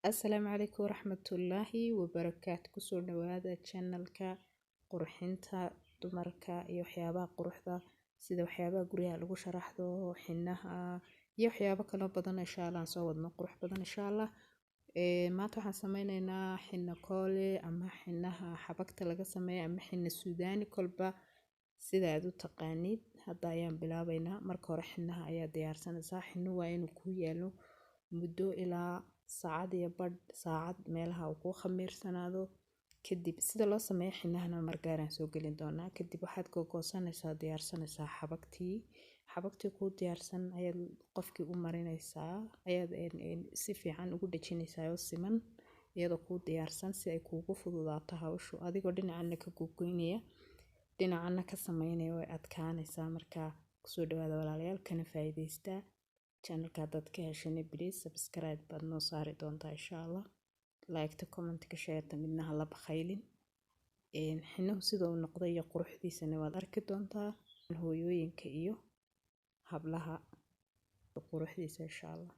Asalaamu calaykum waraxmatullaahi wabarakaatu. Kusoo dhawaada channelka qurxinta dumarka iyo waxyaabaha quruxda, sida waxyaabaha guryaha lagu sharaxdo, xinaha iyo waxyaabo kaloo badan. Insha Allah aan soo wadno qurux badan insha Allah. Maanta waxaan sameyneynaa xina koole ama xinaha xabagta laga sameeyo ama xina suudaani, kolba sida aad u taqaanid. Hadda ayaan bilaabeynaa. Marka hore xinaha ayaa diyaarsanaysaa. Xinuhu waa inuu ku yaalo muddo ilaa saacad iyo badh, saacad meelaha uu ku khamiirsanaado. Kadib sida loo sameeyo xinahana mar gaaraan soo gelin doonaa. Kadib waxaad googoosanaysaa, diyaarsanaysaa xabagtii. Xabagtii kuu diyaarsan ayaad qofkii u marinaysaa, ayaad si fiican ugu dhejinaysaa oo siman, iyadoo kuu diyaarsan, si ay kuugu fududaato hawshu. Adigoo dhinacana ka gogoynaya, dhinacana ka sameynaya, way adkaanaysaa. Markaa kusoo dhawaada walaalayaal, kana faa'iidaysta channelka. Haddaad ka heshana, please subscribe baad noo saari doontaa insha Allah. Like-ta, comment-ka, share-ta midna ha la bakhaylin. Xinuhu sida uu noqday iyo quruxdiisana waad arki doontaa, hooyooyinka iyo hablaha quruxdiisa insha Allah.